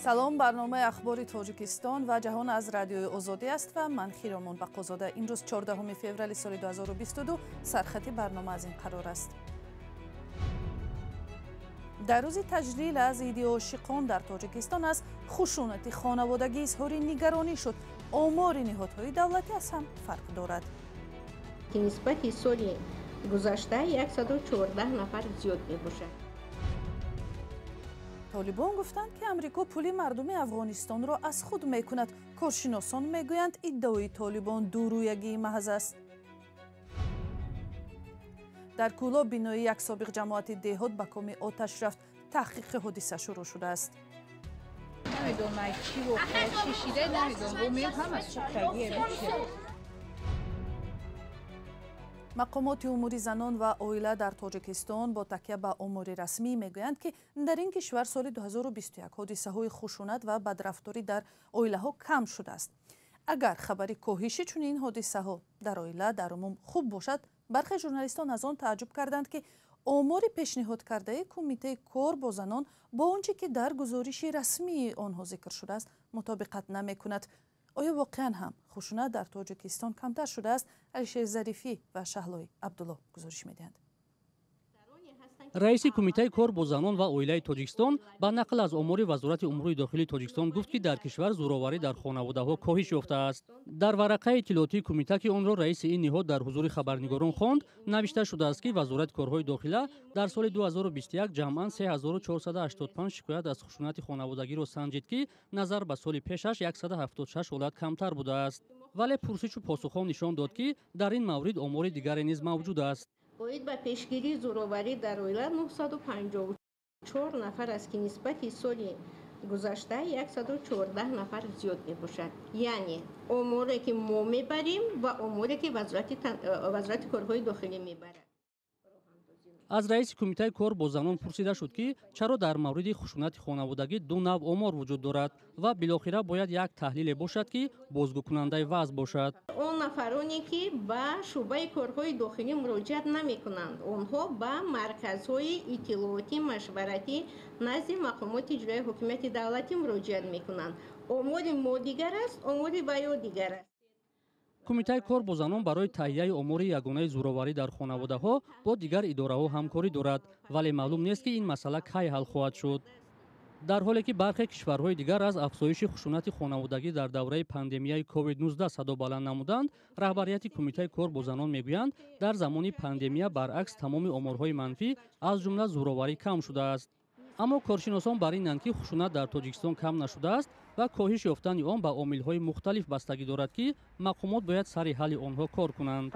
Салом, барномаи ахбори Тоҷикистон ва ҷаҳон аз Радиои Озодӣ аст ва ман Хиромон Бақозода. Имрӯз 14 феврали соли 2022 сархати барнома аз ин қарор аст. Дар рӯзи таҷлил аз иди ошиқон дар Тоҷикистон аз хушунати хонаводагӣ изҳори нигаронӣ шуд. Омори ниҳодҳои давлатӣ аз ҳам фарқ дорад. Ки нисбати соли гузашта 114 нафар зиёд мебошад. Толибон гуфтанд, ки Амрико пули мардуми Афғонистонро аз худ мекунад. Коршиносон мегӯянд, иддаои Толибон дурӯягии маҳз аст. Дар Кӯлоб бинои як собиқ ҷамоати деҳот ба коми оташ рафт. Таҳқиқи ҳодиса шурӯъ шудааст. Намедонам, чӣ воқеа, чӣ шида, намедонам. Ҳама сӯхтагие. Мақомоти умури занон ва оила дар Тоҷикистон бо такя ба омори расмӣ мегӯянд, ки дар ин кишвар соли 2021 ҳодисаҳои хушунат ва бадрафторӣ дар оилаҳо кам шудааст. Агар хабари коҳиши чунин ҳодисаҳо дар оила дар умум хуб бошад, бархе журналистон аз он тааҷҷуб карданд, ки омори пешниҳодкардаи Кумитаи кор бо занон бо он чӣ ки дар гузориши расмии онҳо зикр шудааст, мутобиқат намекунад. Оё воқеан ҳам хушунат дар Тоҷикистон камтар шудааст? Алишер Зарифӣ ва Шаҳлои Абдулло гузориш медиҳанд. Раиси Кумитаи кор бо занон ва оилаи Тоҷикистон ба нақл аз омори Вазорати умури дохилии Тоҷикистон гуфт, ки дар кишвар зӯроварӣ дар хонаводаҳо коҳиш ёфтааст. Дар варақаи иттилоотии кумита, ки онро раиси ин ниҳод дар ҳузури хабарнигорон хонд, навишта шудааст, ки Вазорати корҳои дохила дар соли 2021 ҷамъан 3485 шикоят аз хушунати хонаводагиро санҷид, ки назар ба соли пешаш 176 ҳолат камтар будааст. Вале пурсишу посухҳо нишон дод, ки дар ин маврид омори дигаре низ мавҷуд аст. Оид ба пешгирии зӯроварӣ дар оила 954 нафар аст, ки нисбати соли гузашта 114 нафар зиёд мебошад. Яъне оморе, ки мо мебарем, ва оморе, ки Вазорати корҳои дохилӣ мебарад. Аз раиси Кумитаи кор бо занон пурсида шуд, ки чаро дар мавриди хушунати хонаводагӣ ду навъ омор вуҷуд дорад ва билохира бояд як таҳлиле бошад, ки бозгӯкунандаи вазъ бошад. Он нафароне, ки ба шӯъбаи корҳои дохилӣ муроҷиат намекунанд, онҳо ба марказҳои иттилоотӣ машваратӣ назди мақомоти иҷроияи ҳокимияти давлатӣ муроҷиат мекунанд. Омори мо дигар аст, омори ваё дигар аст. Кумитаи кор бо занон барои таҳияи омори ягонаи зӯроварӣ дар хонаводаҳо бо дигар идораҳо ҳамкорӣ дорад, вале маълум нест, ки ин масъала кай ҳал хоҳад шуд. Дар ҳоле ки бархе кишварҳои дигар аз афзоиши хушунати хонаводагӣ дар давраи пандемияи COVID-19 садо баланд намуданд, раҳбарияти Кумитаи кор бо занон мегӯянд, дар замони пандемия баръакс тамоми оморҳои манфӣ, аз ҷумла зӯроварӣ, кам шудааст. Аммо коршиносон бар инанд, ки хушунат дар Тоҷикистон кам нашудааст ва коҳиш ёфтани он ба омилҳои мухталиф бастагӣ дорад, ки мақомот бояд сари ҳалли онҳо кор кунанд.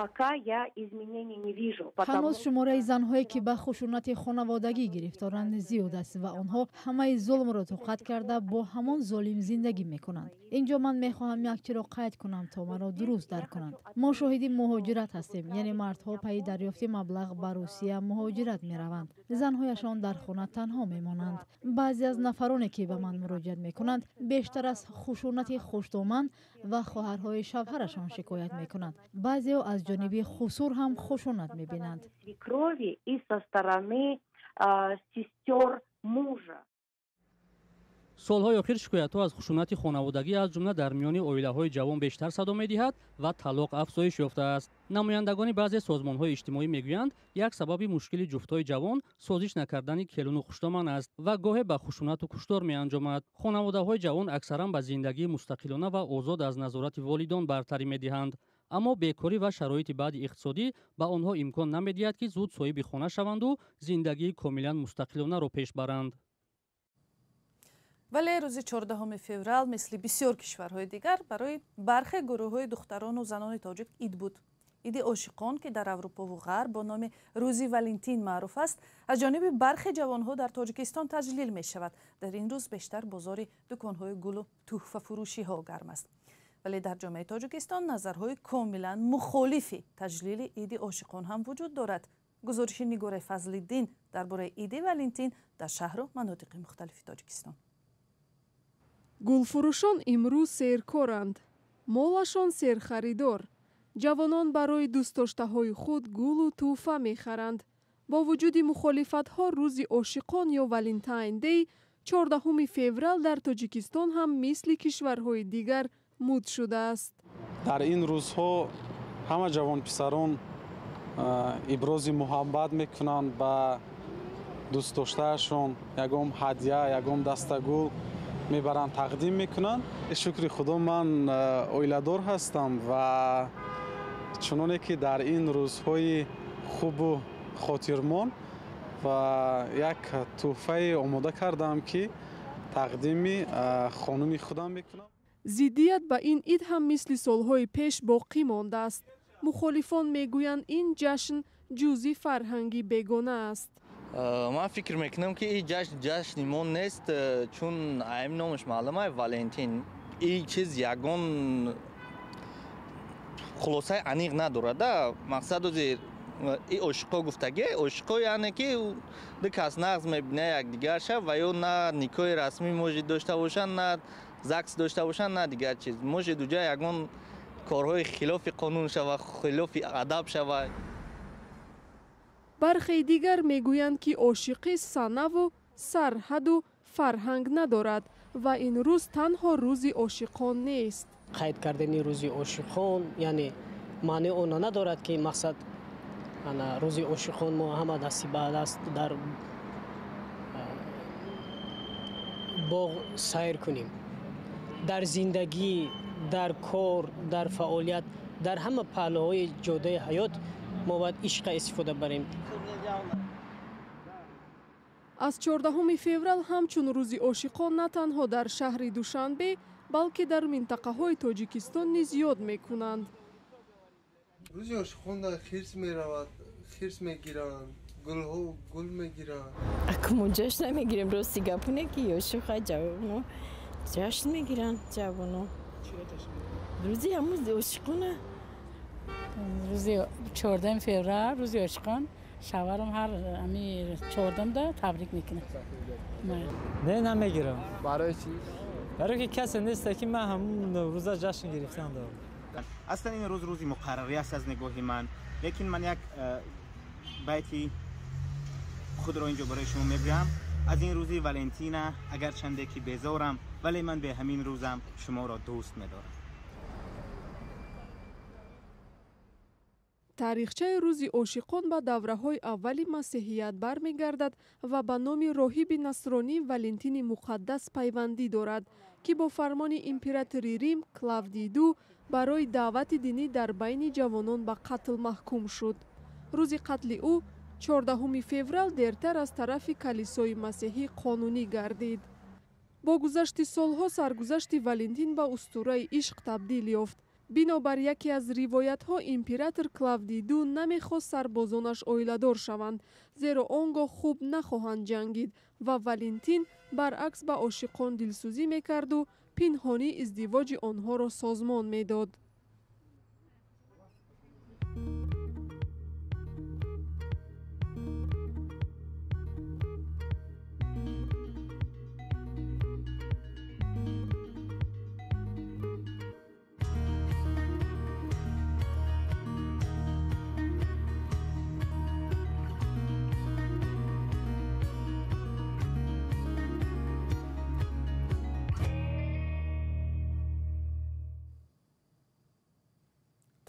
Ҳанӯз шумораи занҳое, ки ба хушунати хонаводагӣ гирифторанд, зиёд аст ва онҳо ҳамаи зулмро тоқат карда, бо ҳамон золим зиндагӣ мекунанд. Инҷо ман мехоҳам як чиро қайд кунам, то маро дуруст дарк кунанд. Мо шоҳиди муҳоҷират ҳастем, яъне мардҳо пайи дарёфти маблағ ба Русия муҳоҷират мераванд, занҳояшон дар хона танҳо мемонанд. Баъзе аз нафароне, ки ба ман муроҷиат мекунанд, бештар аз хушунати хуштоман ва хоҳарҳои шавҳарашон шикоят мекунанд. Баъзеҳо аз ҷониби хусур ҳам хушунат мебинанд. Свекрови и со стороны сестер мужа. Солҳои охир шикоятҳо аз хушунати хонаводагӣ, аз ҷумла дар миёни оилаҳои ҷавон, бештар садо медиҳад ва талоқ афзоиш ёфтааст. Намояндагони баъзе созмонҳои иҷтимоӣ мегӯянд, як сабаби мушкили ҷуфтҳои ҷавон созиш накардани келуну хуштоман аст ва гоҳе ба хушунату куштор меанҷомад. Хонаводаҳои ҷавон аксаран ба зиндагии мустақилона ва озод аз назорати волидон бартарӣ медиҳанд, аммо бекорӣ ва шароити баъди иқтисодӣ ба онҳо имкон намедиҳад, ки зуд соҳиби хона шаванду зиндагии комилан мустақилонаро пеш баранд. Вале рӯзи 14 феврал мисли бисёр кишварҳои дигар барои бархе гурӯҳҳои духтарону занони тоҷик ид буд. Иди ошиқон, ки дар Аврупову Ғарб бо номи Рӯзи Валентин маъруф аст, аз ҷониби бархе ҷавонҳо дар Тоҷикистон таҷлил мешавад. Дар ин рӯз бештар бозори дуконҳои гулу тӯҳфафурӯшиҳо гарм аст. Вале дар ҷомеаи Тоҷикистон назарҳои комилан мухолифи таҷлили иди ошиқон ҳам вуҷуд дорад. Гузориши Нигораи Фазлиддин дар бораи иди Валентин дар шаҳру манотиқи мухталифи Тоҷикистон. Гулфурӯшон имрӯз серкоранд, молашон серхаридор. Ҷавонон барои дӯстдоштаҳои худ гулу тӯҳфа мехаранд. Бо вуҷуди мухолифатҳо, рӯзи ошиқон ё Valentine Day 14 феврал дар Тоҷикистон ҳам мисли кишварҳои дигар муд шудааст. Дар ин рӯзҳо ҳама ҷавонписарон ибрози муҳаббат мекунанд ба дӯстдоштаашон, ягон ҳадя, ягон дастагул мебаранд, тақдим мекунанд. Шукри Худо, ман оиладор ҳастам ва чуноне ки дар ин рӯзҳои хубу хотирмон ва як тӯҳфае омода кардам, ки тақдими хонуми худам мекунам. Зиддият ба ин ид ҳам мисли солҳои пеш боқӣ мондааст. Мухолифон мегӯянд, ин ҷашн ҷузъи фарҳанги бегона аст. Ман фикр мекунам, ки ин ҷашн ҷашни мо нест, чун аим номаш маълум ай Валентин. Ин чиз ягон хулосаи аниқ надорад. Мақсад ози и ошиқо гуфтагӣ, ошиқо яъне ки ду кас нағз мебинад якдигарша ва ё на никоҳи расмӣ может дошта бошанд, на ЗАГС дошта бошанд, на дигар чиз. Может, уҷа ягон корҳои хилофи қонун шава, хилофи адаб шава. Бархе дигар мегӯянд, ки ошиқӣ санаву сарҳаду фарҳанг надорад ва ин рӯз танҳо рӯзи ошиқон нест. Қайд кардани рӯзи ошиқон яъне маънии онро надорад, ки мақсад рӯзи ошиқон мо ҳама дасти ба даст дар боғ сайр кунем. Дар зиндагӣ, дар кор, дар фаъолият, дар ҳама паҳлӯҳои ҷодаи ҳаёт мо бояд ишқа истифода барем. Аз 14 феврал ҳамчун рӯзи ошиқон на танҳо дар шаҳри Душанбе, балки дар минтақаҳои Тоҷикистон низ ёд мекунанд. Рӯзи ошиқон дар хирс меравад, хирс мегиранд, гулҳо гул мегиранд. Акмо ҷашн намегирем, рости гапуне ки ошиқа ҷавоно ҷашн мегиранд, ҷавоно. Рӯзи ҳамун ошиқона. Рӯзи 14 феврал, рӯзи ошиқон, шавҳарам ҳар ами 14-да табрик мекунад. Не, намегирам. Барои чӣ? Барои ки касе нест, ки ман ҳамун рӯза ҷашн гирифтан дорам. Аслан ин рӯз рӯзи муқаррарӣ аст аз нигоҳи ман, лекин ман як байти худро инҷо барои шумо мегӯям. Аз ин рӯзи Валентина агарчанде ки безорам, вале ман бе ҳамин рӯзам шуморо дӯст медорам. Таърихчаи рӯзи ошиқон ба давраҳои аввали масеҳият бармегардад ва ба номи роҳиби насронӣ Валентини Муқаддас пайвандӣ дорад, ки бо фармони императори Рим Клавдий Ду барои даъвати динӣ дар байни ҷавонон ба қатл маҳкум шуд. Рӯзи қатли ӯ 14 феврал дертар аз тарафи калисои масеҳӣ қонунӣ гардид. Бо гузашти солҳо саргузашти Валентин ба устураи ишқ табдил ёфт. Бинобар яке аз ривоятҳо, император Клавдий Ду намехост сарбозонаш оиладор шаванд, зеро он гоҳ хуб нахоҳанд ҷангид ва Валентин баръакс ба ошиқон дилсӯзӣ мекарду пинҳонӣ издивоҷи онҳоро созмон медод.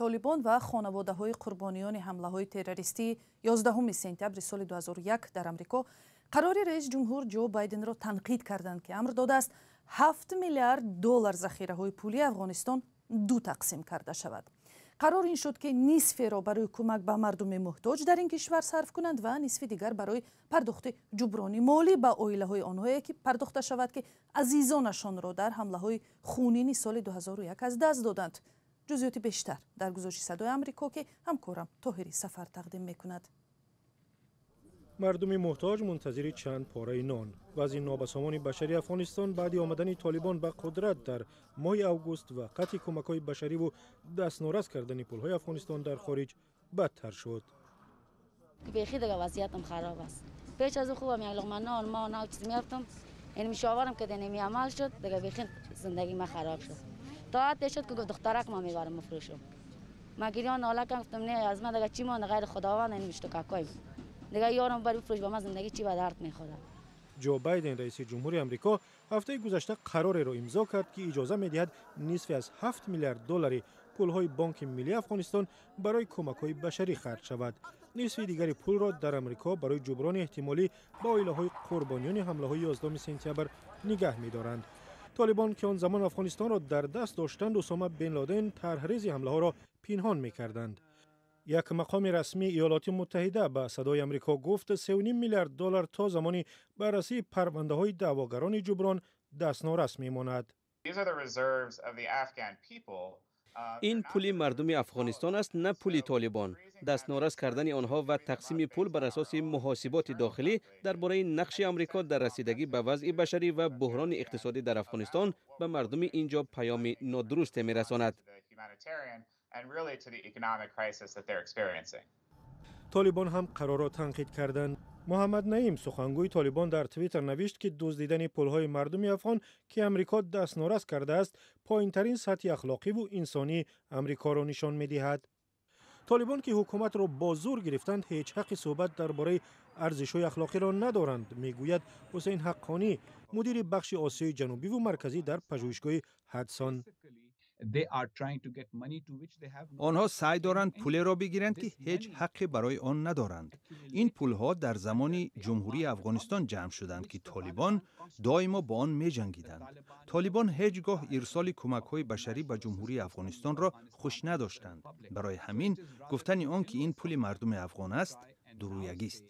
Толибон ва хонаводаҳои қурбониёни ҳамлаҳои террористии 11 сентябри соли 2001 дар Амрико қарори раис ҷумҳур Ҷо Байденро танқид карданд, ки амр додааст 7 миллиард доллар захираҳои пулии Афғонистон ду тақсим карда шавад. Қарор ин шуд, ки нисферо барои кӯмак ба мардуми муҳтоҷ дар ин кишвар сарф кунанд ва нисфи дигар барои пардохти ҷуброни молӣ ба оилаҳои онҳое ки пардохта шавад, ки азизонашонро дар ҳамлаҳои хунини соли 2001 аз даст доданд. Ҷузъиёти бештар дар гузориши Садои Амрико, ки ҳамкорам Тоҳири Сафар тақдим мекунад. Мардуми муҳтоҷ мунтазири чанд пораи нон. Вазъи нобасомони башари Афғонистон баъди омадани Толибон ба қудрат дар моҳи август ва қатъи кӯмакҳои башариву дастнорас кардани пулҳои Афғонистон дар хориҷ бадтар шуд. Бехи дига вазъиятам хароб аст. Пеш аз хубам як луқма нон мо на чиз меёфтам, ин мушоварам ки неми амал шуд, дига бехи зиндагии ма хароб шуд. То ҳадде шуд ки гуфт духтарак ма мебарам мефурӯшам. Ма гирён нола кардам, гуфтам не, аз ман дига чӣ монда ғайри Худованд, ин муштакакоем. Дига ёрам бари бифурӯш, ба ман зиндагӣ чӣ ба дард мехӯрад. Ҷо Байден, раиси ҷумҳури Амрико, ҳафтаи гузашта қарореро имзо кард, ки иҷоза медиҳад нисфи аз 7 миллиард доллари пулҳои Бонки Миллии Афғонистон барои кӯмакҳои башарӣ харҷ шавад. Нисфи дигари пулро дар Амрико барои ҷуброни эҳтимолӣ ба оилаҳои қурбониёни ҳамлаҳои 11 сентябр нигаҳ медоранд. Толибон, ки он замон Афғонистонро дар даст доштанд, Усома бин Лоден тарҳрези ҳамлаҳоро пинҳон мекарданд. Як мақоми расмии Иёлоти Муттаҳида ба Садои Амрико гуфт, 3,5 миллиард доллар то замони баррасии парвандаҳои даъвогарони ҷуброн дастнорас мемонад. Ин пули мардуми Афғонистон аст, на пули Толибон. Дастнорас кардани онҳо ва тақсими пул бар асоси муҳосиботи дохилӣ дар бораи нақши Амрико дар расидагӣ ба вазъи башарӣ ва буҳрони иқтисодӣ дар Афғонистон ба мардуми инҷо паёми нодурусте мерасонад. Толибон ҳам қарорро танқид карданд. Муҳаммад Наим, сухангӯи Толибон, дар Твиттер навишт, ки дуздидани пулҳои мардуми афғон, ки Амрико дастнорас кардааст, поинтарин сатҳи ахлоқиву инсонии Амрикоро нишон медиҳад. Толибон, ки ҳукуматро бо зур гирифтанд, ҳеҷ ҳаққи суҳбат дар бораи арзишҳои ахлоқиро надоранд, мегӯяд Ҳусейн Ҳаққонӣ, мудири бахши Осиёи Ҷанубиву Марказӣ дар пажӯҳишгоҳи Ҳадсон. Онҳо саъй доранд пулеро бигиранд, ки ҳеҷ ҳаққе барои он надоранд. Ин пулҳо дар замони Ҷумҳурии Афғонистон ҷамъ шуданд, ки Толибон доимо бо он меҷангиданд. Толибон ҳеҷ гоҳ ирсоли кӯмакҳои башарӣ ба Ҷумҳурии Афғонистонро хуш надоштанд. Барои ҳамин гуфтани он, ки ин пули мардуми афғон аст, дурӯягист.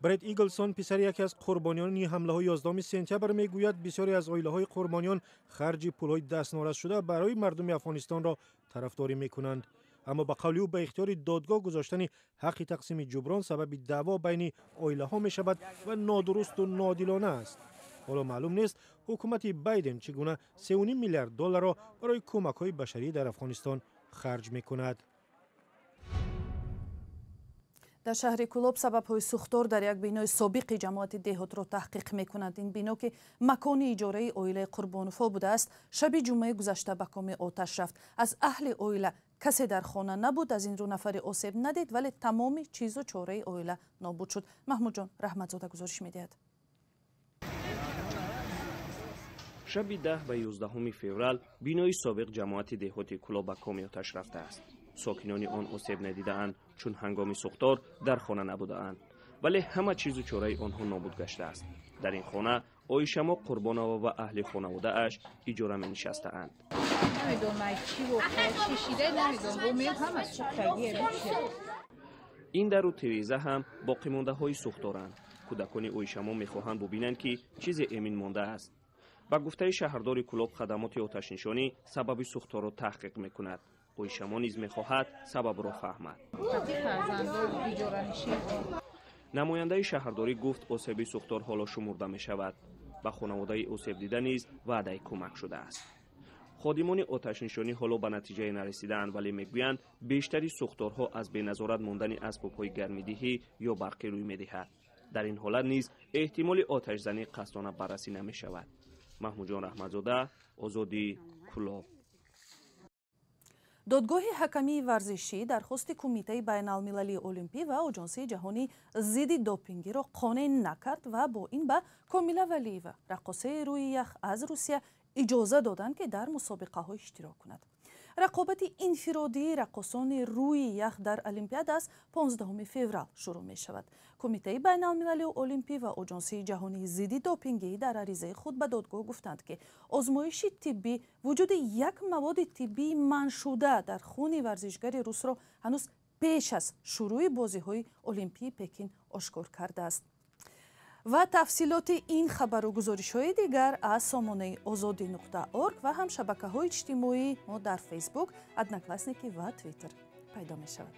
Бред Иглсон, писари яке аз қурбониёни ҳамлаҳои 11 сентябр, мегӯяд, бисёре аз оилаҳои қурбониён харҷи пулҳои дастнорасшуда барои мардуми Афғонистонро тарафдорӣ мекунанд. Аммо ба қавли ӯ, ба ихтиёри додгоҳ гузоштани ҳаққи тақсими ҷуброн сабаби даъво байни оилаҳо мешавад ва нодурусту ноодилона аст. Ҳоло маълум нест, ҳукумати Байден чӣ гуна 3,5 миллиард долларро барои кӯмакҳои башарӣ дар Афғонистон харҷ мекунад. Дар шаҳри Кулоб сабабҳои сӯхтор дар як бинои собиқи ҷамоати деҳотро таҳқиқ мекунанд. Ин бино, ки макони иҷораи оилаи Қурбоновҳо будааст, шаби ҷумъаи гузашта ба коми оташ рафт. Аз аҳли оила касе дар хона набуд, аз ин рӯ нафари осеб надид, вале тамоми чизу чораи оила нобуд шуд. Маҳмудҷон Раҳматзода гузориш медиҳад. Шаби 10 ва 11 феврал бинои собиқ ҷамоати деҳоти Кулоб ба коми оташ рафтааст. Сокинони он осеб надидаанд, чун ҳангоми сӯхтор дар хона набудаанд, вале ҳама чизу чораи онҳо нобуд гаштааст. Дар ин хона Оишамо Қурбонова ва аҳли хонаводааш иҷора менишастаанд. Ин дару тиреза ҳам боқимондаҳои сӯхторанд. Кӯдакони Оишамо мехоҳанд бубинанд, ки чизе эмин мондааст. Ба гуфтаи шаҳрдори Кулоб, хадамоти оташнишонӣ сабаби сӯхторро таҳқиқ мекунад. Оишамо низ мехоҳад сабабро фаҳмад. Намояндаи шаҳрдорӣ гуфт, осеби сӯхтор ҳоло шумурда мешавад. Ба хонаводаи осебдида низ ваъдаи кӯмак шудааст. Ходимони оташнишонӣ ҳоло ба натиҷае нарасидаанд, вале мегӯянд, бештари сӯхторҳо аз беназорат мондани асбобҳои гармидиҳӣ ё барқӣ рӯй медиҳад. Дар ин ҳолат низ эҳтимоли оташзанӣ қасдона баррасӣ намешавад. Маҳмудҷон Раҳматзода, Озодӣ, Кулоб. Додгоҳи ҳакамии варзишӣ дархости Кумитаи байналмилалии олимпӣ ва Оҷонсии ҷаҳонии зидди допингиро қонеъ накард ва бо ин ба Комила Валиева, раққосаи рӯи ях аз Русия, иҷоза доданд, ки дар мусобиқаҳо иштирок кунад. Рақобати инфиродии раққосони рӯи ях дар Олимпиада аз 15 феврал шурӯъ мешавад. Кумитаи байналмилалии олимпӣ ва Оҷонсии ҷаҳонии зидди допингӣ дар аризаи худ ба додгоҳ гуфтанд, ки озмоиши тиббӣ вуҷуди як маводи тиббии манъшуда дар хуни варзишгари русро ҳанӯз пеш аз шурӯъи бозиҳои олимпии Пекин ошкор кардааст. Ва тафсилоти ин хабару гузоришҳои дигар аз сомонаи озодӣ.орг ва ҳам шабакаҳои иҷтимоии мо дар Фейсбук, Одноклассники ва Твиттер пайдо мешавад.